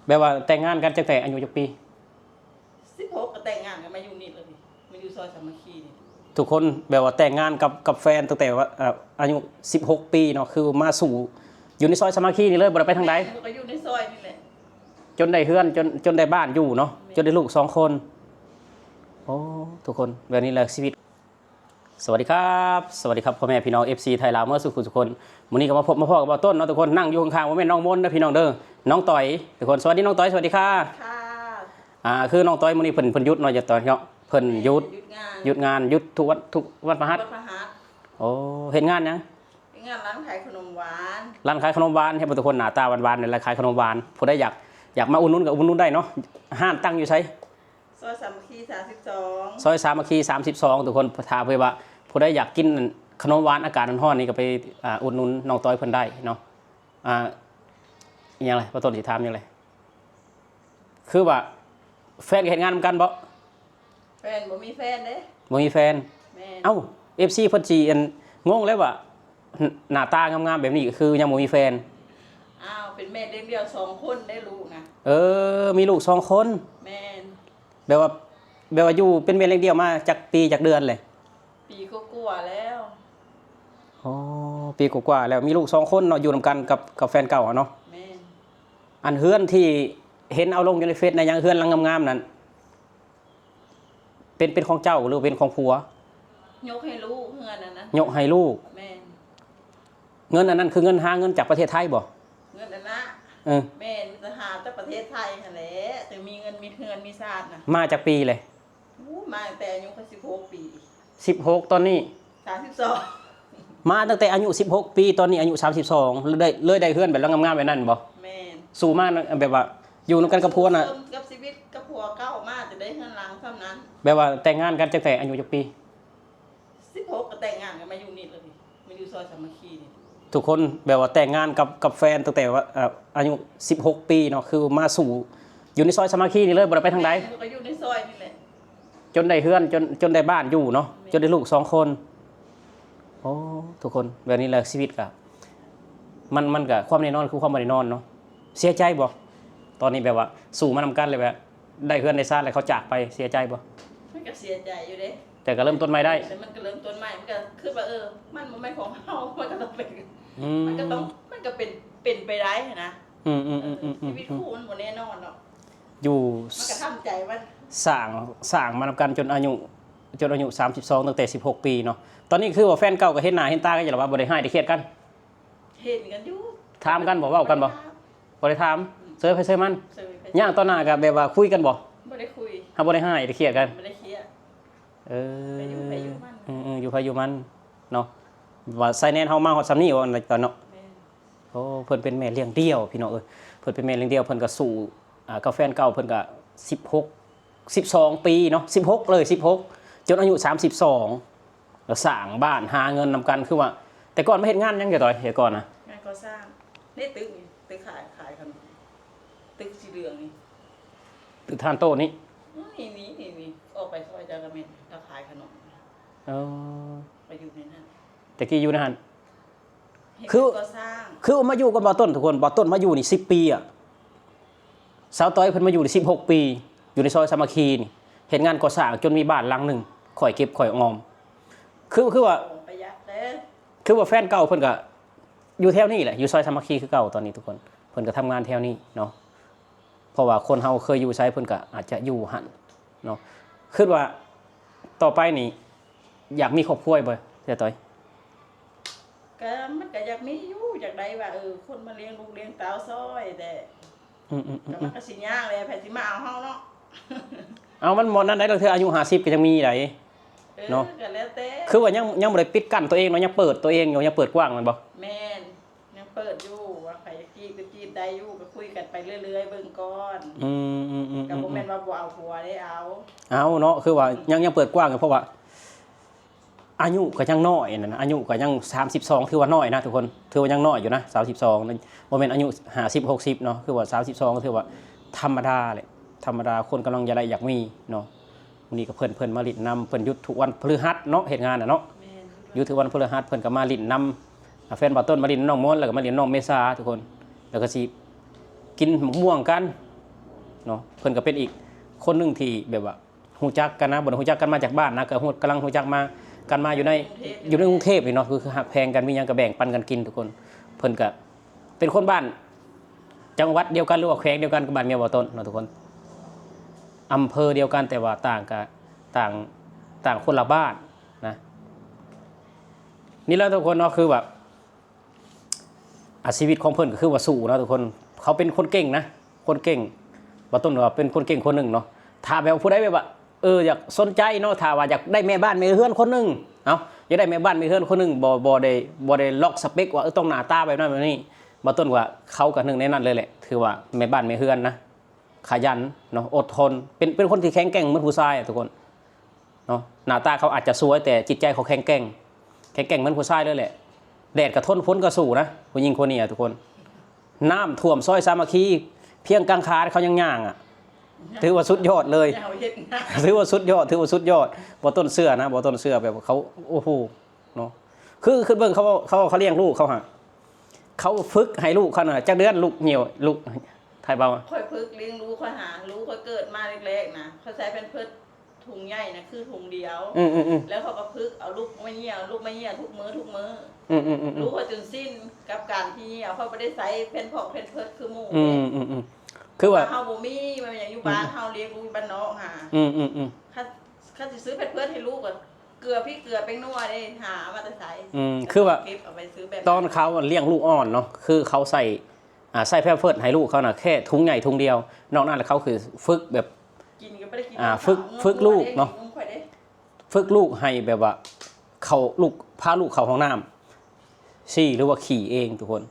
ແບບວ່າແຕ່ງງານກັນຕັ້ງແຕ່ອາຍຸຈັກປີ? ສິບຫົກ ກໍແຕ່ງງານກັນມາຢູ່ນີ້ເລີຍ ມາຢູ່ຊອຍສາມັກຄີນີ້. ທຸກຄົນແບບວ່າແຕ່ງງານກັບ ກັບແຟນຕັ້ງແຕ່ວ່າ ເອີ ອາຍຸສິບຫົກປີເນາະ ຄືມາສູ່ຢູ່ໃນຊອຍສາມັກຄີນີ້ເລີຍ ບໍ່ໄດ້ໄປທາງໃດ. ແມ່ນ ກໍຢູ່ໃນຊອຍນີ້ແຫຼະ ຈົນໄດ້ເຮືອນ ຈົນ ຈົນໄດ້ບ້ານຢູ່ເນາະ. ແມ່ນ ຈົນໄດ້ລູກສອງຄົນ. ໂອ້ ທຸກຄົນ ແບບນີ້ແຫຼະຊີວິດ. ສະຫວັດດີຄັບ ສະຫວັດດີຄັບ ພໍ່ແມ່ພີ່ນ້ອງ ເອັຟຊີ ໄທລາວເໝິດສູ່ຄົນ. ມື້ນີ້ກໍມາພົບມາພໍ້ກັບບ່າວຕົ້ນເນາະທຸກຄົນ. ນັ່ງຢູ່ຂ້າງໆ ບໍ່ແມ່ນນ້ອງມົນເດີພີ່ນ້ອງເດີ ນ້ອງຕ້ອຍທຸກຄົນ. ສະຫວັດດີນ້ອງຕ້ອຍ ສະຫວັດດີຄ່ະ. ຄ່ະ. ອ່າ ຄືນ້ອງຕ້ອຍມື້ນີ້ເພິ່ນ ເພິ່ນຢຸດເນາະ ຢາກຕ້ອຍເນາະ ເພິ່ນຢຸດ ແມ່ນ ຢຸດງານ ຢຸດງານ ຢຸດທຸກວັນ ທຸກວັນພະຫັດ. ວັນພະຫັດ. ໂອ້ ເຮັດງານຫຍັງ? ເຮັດງານຮ້ານຂາຍຂະໜົມຫວານ. ຮ້ານຂາຍຂະໜົມຫວານ ເຫັນບໍ່ທຸກຄົນ ໜ້າຕາຫວານໆ ແລ້ວຂາຍຂະໜົມຫວານ. ຜູ້ໃດຢາກ ຢາກມາອຸດໜູນກໍອຸດໜູນໄດ້ເນາະ. ຮ້ານຕັ້ງຢູ່ໃສ? ຊອຍສາມັກຄີສາມສິບສອງ ຊອຍສາມັກຄີສາມສິບສອງ ທຸກຄົນ. ຖ້າເພື່ອວ່າຜູ້ໃດຢາກກິນຂະໜົມຫວານອາກາດຮ້ອນໆ ນີ້ກໍໄປ ອ່າ ອຸດໜູນນ້ອງຕ້ອຍເພິ່ນໄດ້ເນາະ. ອ່າ ອີຫຍັງລະ ບ່າວຕົ້ນຊິຖາມຫຍັງລະ? ຄືວ່າແຟນກໍເຮັດງານນຳກັນບໍ່? ແຟນ ບໍ່ມີແຟນເດ້. ບໍ່ມີແຟນ. ແມ່ນ. ເອົ້າ ເອັຟຊີ ເພິ່ນຊິອັນ ງົງແລ້ວວ່າ ໜ້າຕາງາມໆແບບນີ້ຄືຍັງບໍ່ມີແຟນ? ອ້າວ ເປັນແມ່ລ້ຽງດ່ຽວສອງຄົນເດ້ ລູກນະ. ເອີ ມີລູກສອງຄົນ. ແມ່ນ. ແບບວ່າ ແບບວ່າຢູ່ເປັນແມ່ລ້ຽງດ່ຽວມາຈັກປີຈັກເດືອນແລ້ວ? ປີກວ່າໆແລ້ວ. ອໍ ປີກວ່າໆແລ້ວ ມີລູກສອງຄົນເນາະ ຢູ່ນຳກັນກັບ ກັບແຟນເກົ່າເນາະ. ແມ່ນ. ອັນເຮືອນທີ່ເຫັນເອົາລົງຢູ່ໃນເຟສໃນຫຍັງ ເຮືອນຫຼັງງາມໆນັ້ນ ເປັນ ເປັນຂອງເຈົ້າ ຫຼືເປັນຂອງຜົວ? ຍົກໃຫ້ລູກ ເຮືອນອັນນັ້ນ ຍົກໃຫ້ລູກ. ແມ່ນ. ເງິນອັນນັ້ນຄືເງິນ ຫາເງິນຈາກປະເທດໄທບໍ່? ເງິນອັນນະ. ເອີ. ແມ່ນ ມີແຕ່ຫາຈາກປະເທດໄທຫັ້ນແຫຼະ ຈັ່ງມີເງິນມີເຮືອນມີຊານນະ. ມາຈັກປີແລ້ວ? ໂອ້ ມາຕັ້ງແຕ່ອາຍຸຂ້ອຍສິບຫົກປີ. ສິບຫົກ ຕອນນີ້ສາມສິບສອງ. ມາຕັ້ງແຕ່ອາຍຸສິບຫົກປີ ຕອນນີ້ອາຍຸສາມສິບສອງ ເລີຍໄດ້ ເລີຍໄດ້ເຮືອນແບບຫຼັງງາມໆແບບນັ້ນບໍ່? ແມ່ນ. ສູ້ມາແບບວ່າຢູ່ນຳກັນກັບຜົວນະ ເລີ່ມກັບຊີວິດກັບຜົວເກົ່າມາ ຈະໄດ້ເຮືອນຫຼັງສ່ຳນັ້ນ. ແບບວ່າແຕ່ງງານກັນຕັ້ງແຕ່ອາຍຸຈັກປີ? ສິບຫົກ ກໍແຕ່ງງານກັນມາຢູ່ນີ້ເລີຍ ມາຢູ່ຊອຍສາມັກຄີນີ້. ທຸກຄົນແບບວ່າແຕ່ງງານກັບ ກັບແຟນຕັ້ງແຕ່ວ່າ ເອີ ອາຍຸສິບຫົກປີເນາະ ຄືມາສູ່ຢູ່ໃນຊອຍສາມັກຄີນີ້ເລີຍ ບໍ່ໄດ້ໄປທາງໃດ. ແມ່ນ ກໍຢູ່ໃນຊອຍນີ້ແຫຼະ ຈົນໄດ້ເຮືອນ ຈົນ ຈົນໄດ້ບ້ານຢູ່ເນາະ. ແມ່ນ. ຈົນໄດ້ລູກສອງຄົນ. ໂອ້ ທຸກຄົນ ແບບນີ້ແຫຼະຊີວິດກະ ມັນ ມັນກະ ຄວາມແນ່ນອນຄືຄວາມບໍ່ແນ່ນອນເນາະ. ເສຍໃຈບໍ່? ຕອນນີ້ແບບວ່າສູ້ມານຳກັນ ແລ້ວແບບໄດ້ເຮືອນໄດ້ຊານ ແລ້ວເຂົາຈາກໄປ ເສຍໃຈບໍ່? ມັນກໍເສຍໃຈຢູ່ເດ້ ແຕ່ກໍເລີ່ມຕົ້ນໃໝ່ໄດ້. ແຕ່ມັນກໍເລີ່ມຕົ້ນໃໝ່ ມັນກໍຄືວ່າ ເອີ ມັນບໍ່ແມ່ນຂອງເຮົາ ມັນກໍຕ້ອງເປັນ ອືມ ມັນກໍຕ້ອງ ມັນກໍເປັນ ເປັນໄປໄດ້ຫັ້ນນະ. ອືມໆໆໆໆ ເອີ ຊີວິດຄູ່ມັນບໍ່ແນ່ນອນດອກ. ຢູ່ ມັນກໍທຳໃຈມັນ. ສ້າງ ສ້າງມານຳກັນຈົນອາຍຸ ຈົນອາຍຸສາມສິບສອງ ຕັ້ງແຕ່ສິບຫົກປີເນາະ. ຕອນນີ້ຄືວ່າແຟນເກົ່າກໍເຫັນໜ້າເຫັນຕາກັນຢູ່ແລ້ວວ່າ ບໍ່ໄດ້ຮ້າຍໄດ້ຄຽດກັນ? ເຫັນກັນຢູ່. ຖາມກັນບໍ່? ເວົ້າກັນບໍ່? ບໍ່ໄດ້ຖາມ. ອືມ ເຊີໄປເຊີມັນ. ຍ່າງຕໍ່ໜ້າກໍແບບວ່າຄຸຍກັນບໍ່? ບໍ່ໄດ້ຄຸຍ. ຫາບໍ່ໄດ້ຮ້າຍໄດ້ຄຽດກັນ? ບໍ່ໄດ້ຄຽດ. ເອີ ໄປຢູ່ໃຜຢູ່ມັນ. ອືມໆ ຢູ່ໃຜຢູ່ມັນເນາະ. ວ່າຊາຍແດນເຮົາມາຮອດສ່ຳນີ້ວ່າຕອນເນາະ. ແມ່ນ. ໂອ້ ເພິ່ນເປັນແມ່ລ້ຽງດ່ຽວ ພີ່ນ້ອງເອີຍ ເພິ່ນເປັນແມ່ລ້ຽງດ່ຽວ ເພິ່ນກໍສູ້ ອ່າ ກັບແຟນເກົ່າ ເພິ່ນກໍສິບຫົກ ສິບສອງປີເນາະ ສິບຫົກເລີຍ ສິບຫົກ ຈົນອາຍຸສາມສິບສອງ ກໍສ້າງບ້ານຫາເງິນນຳກັນ. ຄືວ່າແຕ່ກ່ອນມາເຮັດງານຫຍັງ ເຈົ້າຕ້ອຍ ແຕ່ກ່ອນນະ? ງານກໍ່ສ້າງ. ນີ້ຕຶກນີ້ ຕຶກຂາຍ ຂາຍຂະໜົມ ຕຶກສີເຫຼືອງນີ້ ຕຶກທ່ານໂຕ້ນີ້. ນີ້ ນີ້ ນີ້ ນີ້ ອອກໄປຊອຍເຈົ້າກໍແມ່ນ ລາວຂາຍຂະໜົມ. ເອີ ໄປຢູ່ໃນນັ້ນ ແຕ່ກີ້ຢູ່ໃນຫັ້ນ. ເຮັດ ຄື ກໍ່ສ້າງ ຄືມາຢູ່ກັບບ່າວຕົ້ນ ທຸກຄົນ ບ່າວຕົ້ນມາຢູ່ນີ້ສິບປີອະ. ສາວຕ້ອຍເພິ່ນມາຢູ່ນີ້ສິບຫົກປີ ຢູ່ໃນຊອຍສາມັກຄີນີ້ ເຮັດງານກໍ່ສ້າງຈົນມີບ້ານຫຼັງໜຶ່ງ ຄ່ອຍເກັບຄ່ອຍອອມ. ຄື ຄືວ່າ ປະຢັດເດ້ ຄືວ່າແຟນເກົ່າເພິ່ນກະຢູ່ແຖວນີ້ແຫຼະ ຢູ່ຊອຍສາມັກຄີຄືເກົ່າຕອນນີ້ ທຸກຄົນ. ເພິ່ນກະທຳງານແຖວນີ້ເນາະ ເພາະວ່າຄົນເຮົາເຄີຍຢູ່ໃສ ເພິ່ນກະອາດຈະຢູ່ຫັ້ນເນາະ. ຄິດວ່າຕໍ່ໄປນີ້ ຢາກມີຄອບຄົວບໍ່ ເຈົ້າຕ້ອຍ? ກະ ມັນກະຢາກມີຢູ່ ຢາກໄດ້ວ່າ ເອີ ຄົນມາລ້ຽງລູກລ້ຽງເຕົ້າຊ່ອຍແຕ່ ອືມໆໆໆ ກະມັນກະຊິຍາກແຫຼະ ໃຜຊິມາເອົາເຮົາເນາະ. ເອົາ ມັນບໍ່ນັ້ນໃດ໋ ລາງເທື່ອອາຍຸຫ້າສິບກໍຍັງມີໃດ໋ ເອີ ເນາະ ກະແລ້ວແຕ່. ຄືວ່າຍັງ ຍັງບໍ່ໄດ້ປິດກັ້ນຕົວເອງເນາະ ຍັງເປີດຕົວເອງຢູ່ ຍັງເປີດກວ້າງແມ່ນບໍ່? ແມ່ນ. ຍັງເປີດຢູ່ ວ່າໃຜຈະຈີບກໍຈີບໄດ້ຢູ່ ກໍຄຸຍກັນໄປເລື້ອຍໆເບິ່ງກ່ອນ. ອືມໆໆໆ ກໍບໍ່ແມ່ນວ່າບໍ່ເອົາຜົວເດ້ ເອົາ ເອົາເນາະ. ຄືວ່າຍັງ ຍັງເປີດກວ້າງຢູ່ ເພາະວ່າອາຍຸກໍຍັງນ້ອຍນັ້ນນະ ອາຍຸກໍຍັງສາມສິບສອງ ຖືວ່ານ້ອຍນະທຸກຄົນ ຖືວ່າຍັງນ້ອຍຢູ່ນະ ສາມສິບສອງ ບໍ່ແມ່ນອາຍຸຫ້າສິບ ຫົກສິບເນາະ. ຄືວ່າສາມສິບສອງ ຖືວ່າທຳມະດາແຫຼະ ທຳມະດາ ຄົນກຳລັງຢາກໄດ້ຢາກມີເນາະ. ມື້ນີ້ກໍເພິ່ນ ເພິ່ນມາຫຼິ້ນນຳ ເພິ່ນຢຸດທຸກວັນພຶຫັດເນາະ ເຮັດງານນະເນາະ. ແມ່ນ ຢຸດທຸກວັນພຶຫັດ ເພິ່ນກໍມາຫຼິ້ນນຳ ອາ ແຟນບ່າວຕົ້ນ ມາຫຼິ້ນນ້ອງມົນ ແລ້ວກໍມາຫຼິ້ນນ້ອງເມສາ ທຸກຄົນ. ແລ້ວກໍຊິກິນໝາກມ່ວງກັນ ເນາະ ເພິ່ນກໍເປັນອີກຄົນໜຶ່ງທີ່ແບບວ່າຮູ້ຈັກກັນນະ ບໍ່ໄດ້ຮູ້ຈັກກັນມາຈາກບ້ານນະ ກໍຮູ້ ກຳລັງຮູ້ຈັກມາ ກັນມາຢູ່ໃນ ຢູ່ໃນກຸງເທບນີ້ເນາະ ຄື ຄືຮັກແພງກັນ ມີຫຍັງກໍແບ່ງປັນກັນກິນທຸກຄົນ. ເພິ່ນກໍເປັນຄົນບ້ານ ຈັງຫວັດດຽວກັນ ຫຼືວ່າແຂວງດຽວກັນກັບບ້ານເມຍບໍ່ຕົ້ນເນາະທຸກຄົນ ອຳເພີດຽວກັນ ແຕ່ວ່າຕ່າງກະ ຕ່າງ ຕ່າງຄົນລະບ້ານນະ. ນີ້ແຫຼະທຸກຄົນເນາະ ຄືແບບ ອາ ຊີວິດຂອງເພິ່ນກໍຄືວ່າສູ້ເນາະທຸກຄົນ ເຂົາເປັນຄົນເກັ່ງນະ ຄົນເກັ່ງ ບໍ່ຕົ້ນວ່າເປັນຄົນເກັ່ງຄົນໜຶ່ງເນາະ. ຖ້າແບບວ່າຜູ້ໃດແບບວ່າ ເອີ ຢາກສົນໃຈເນາະ ຖ້າວ່າຢາກໄດ້ແມ່ບ້ານແມ່ເຮືອນຄົນໜຶ່ງ ເອົ້າ ຢາກໄດ້ແມ່ບ້ານແມ່ເຮືອນຄົນໜຶ່ງ ບໍ່ ບໍ່ໄດ້ ບໍ່ໄດ້ລັອກສະເປັກວ່າ ເອີ ຕ້ອງໜ້າຕາແບບນັ້ນແບບນີ້ ບໍ່ຕົ້ນວ່າເຂົາກໍໜຶ່ງໃນນັ້ນເລີຍແຫຼະ ຖືວ່າແມ່ບ້ານແມ່ເຮືອນນະ ຂະຫຍັນເນາະ ອົດທົນ ເປັນ ເປັນຄົນທີ່ແຂງແກ່ງເໝືອນຜູ້ຊາຍອະທຸກຄົນເນາະ. ໜ້າຕາເຂົາອາດຈະສວຍ ແຕ່ຈິດໃຈເຂົາແຂງແກ່ງ ແຂງແກ່ງເໝືອນຜູ້ຊາຍເລີຍແຫຼະ. ແດດກໍທົນ ຝົນກໍສູ້ນະ ຜູ້ຍິງຄົນນີ້ອະທຸກຄົນ. ນ້ຳຖ້ວມຊອຍສາມັກຄີ ພຽງກາງຂາເຂົາຍັງຍ່າງອະ ຖືວ່າສຸດຍອດເລີຍ ເຮົາເຮັດນະ ຖືວ່າສຸດຍອດ ຖືວ່າສຸດຍອດ. ບໍ່ຕົ້ນເຊື່ອນະ ບໍ່ຕົ້ນເຊື່ອແບບເຂົາ ໂອ້ໂຫ ເນາະ ຄື ຄືເບິ່ງເຂົາ ເຂົາ ເຂົາລ້ຽງລູກເຂົາຫາ ເຂົາຝຶກໃຫ້ລູກເຂົານະ ຈັກເດືອນລູກຍ່ຽວ ລູກ ໄທເບົາ ຂ້ອຍຝຶກລ້ຽງລູກຂ້ອຍຫາ ລູກຂ້ອຍເກີດມາແລກໆນະ ຂ້ອຍໃສ່ແພມເພີດ ຖົງໃຫຍ່ນະຄືຖົງດຽວ ອືມໆໆ ແລ້ວເຂົາກໍຝຶກເອົາລູກມາຍ່ຽວ ລູກມາຍ່ຽວທຸກມື້ທຸກມື້ ອືມໆໆ ລູກຂ້ອຍຈົນຊິນກັບການທີ່ຍ່ຽວ ຂ້ອຍບໍ່ໄດ້ໃສ່ແພມພອກແພມເພີດຄືໝູ່ ອືມໆໆ ຄືວ່າ ເຮົາບໍ່ມີ ມັນຫຍັງຢູ່ບ້ານ ອືມ ເຮົາລ້ຽງລູກຢູ່ບ້ານນອກຫາ ອືມໆໆ ຄັນ ຄັນຊິຊື້ແພມເພີດໃຫ້ລູກກໍ ເກືອພິກເກືອແປ້ງນົວເດ້ ຫາມາແຕ່ໃສ ອືມ ຄືວ່າ ເກັບເອົາໄປຊື້ແບບ ຕອນເຂົາລ້ຽງລູກອ່ອນເນາະ ຄືເຂົາໃສ່ ອ່າ ໃສ່ແພມເພີດໃຫ້ລູກເຂົານະ ແຄ່ຖົງໃຫຍ່ຖົງດຽວ ນອກນັ້ນແລ້ວເຂົາຄືຝຶກແບບ ກິນກໍບໍ່ໄດ້ກິນ ອ່າ ນຳ ຝຶກ ເຂົາ ຝຶກລູກເນາະ ເງິນ ເຂົາໄດ້ກິນນມຂ້ອຍເດ້ ຝຶກລູກໃຫ້ແບບວ່າ ເຂົາ ລູກ ພາລູກເຂົ້າຫ້ອງນ້ຳ ຊີ່ ຫຼືວ່າຂີ້ເອງທຸກຄົນ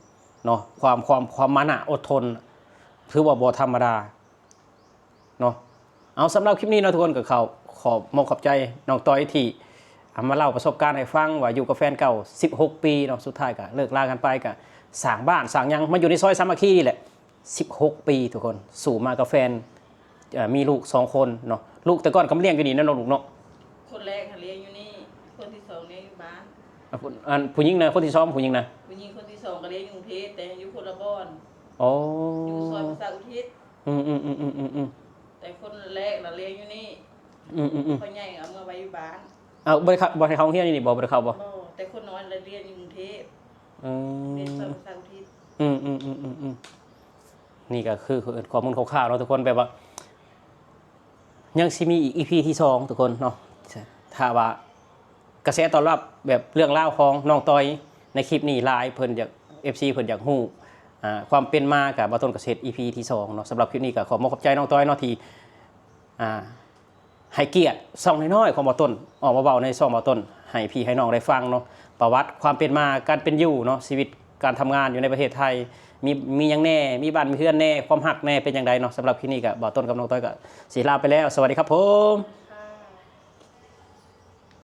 ເນາະ. ຄວາມ ຄວາມ ຄວາມມານະອົດທົນ ຖືວ່າບໍ່ທຳມະດາ ເນາະ. ເອົາ ສຳລັບຄລິບນີ້ເນາະທຸກຄົນ ກໍເຂົ້າ ຂໍມອບຂອບໃຈນ້ອງຕ້ອຍທີ່ ອາ ມາເລົ່າປະສົບການໃຫ້ຟັງວ່າຢູ່ກັບແຟນເກົ່າສິບຫົກປີເນາະ ສຸດທ້າຍກໍເລີກລາກັນໄປ ກໍສ້າງບ້ານສ້າງຫຍັງ ມາຢູ່ໃນຊອຍສາມັກຄີນີ້ແຫຼະ ສິບຫົກປີທຸກຄົນ ສູ້ມາກັບແຟນ ເອີ ມີລູກສອງຄົນເນາະ. ລູກແຕ່ກ່ອນກໍມາລ້ຽງຢູ່ນີ້ນຳເນາະ ລູກເນາະ. ຄົນແລກຫັ້ນລ້ຽງຢູ່ນີ້ ຄົນທີສອງລ້ຽງຢູ່ບ້ານ ອາ ຜູ້ ອັນ ຜູ້ຍິງນະ ຄົນທີສອງ ຜູ້ຍິງນະ ຜູ້ຍິງຄົນທີສອງກໍລ້ຽງຢູ່ກຸງເທບ ແຕ່ຢູ່ຄົນລະບ່ອນ ອໍ ຢູ່ຊອຍປະຊາອຸທິດ ອືມໆໆໆໆ ແຕ່ຄົນແລກລະລ້ຽງຢູ່ນີ້ ອືມໆໆ ພໍ່ໃຫຍ່ເອົາເມືອໄວ້ຢູ່ບ້ານ ເອົາ ບໍ່ໄດ້ເຂົ້າ ບໍ່ໄດ້ເຂົ້າໂຮງຮຽນຢູ່ນີ້ບໍ່? ບໍ່ໄດ້ເຂົ້າບໍ່? ບໍ່ ແຕ່ຄົນນ້ອຍລະຮຽນຢູ່ກຸງເທບ ອືມ ຮຽນສອນພາສາອັງກິດ ອືມໆໆໆໆ ນີ້ກໍຄືຂໍ້ມູນຄ່າວໆເນາະທຸກຄົນ ແບບວ່າ ຍັງຊິມີອີກ ອີພີ ທີສອງທຸກຄົນເນາະ ຖ້າວ່າກະແສຕອບຮັບແບບເລື່ອງລາວຂອງນ້ອງຕ້ອຍໃນຄລິບນີ້ຫຼາຍ ເພິ່ນຢາກ ເອັຟຊີ ເພິ່ນຢາກຮູ້ ອ່າ ຄວາມເປັນມາ ກະບ່າວຕົ້ນກະຊິເຮັດ ອີພີ ທີສອງເນາະ. ສຳລັບຄລິບນີ້ກະຂໍມອບຂອບໃຈນ້ອງຕ້ອຍເນາະ ທີ່ ອ່າ ໃຫ້ກຽດຊ່ອງນ້ອຍໆຂອງບ່າວຕົ້ນ ອອກມາເວົ້າໃນຊ່ອງບ່າວຕົ້ນ ໃຫ້ພີ່ໃຫ້ນ້ອງໄດ້ຟັງເນາະ ປະຫວັດຄວາມເປັນມາ ການເປັນຢູ່ເນາະ ຊີວິດການທຳງານຢູ່ໃນປະເທດໄທ ມີ ມີຫຍັງແດ່ ມີບ້ານມີເຮືອນແດ່ ຄວາມຮັກແດ່ ເປັນຈັ່ງໃດເນາະ. ສຳລັບຄລິບນີ້ກະບ່າວຕົ້ນກັບນ້ອງຕ້ອຍກະຊິລາໄປແລ້ວ ສະຫວັດດີຄັບຜົມ.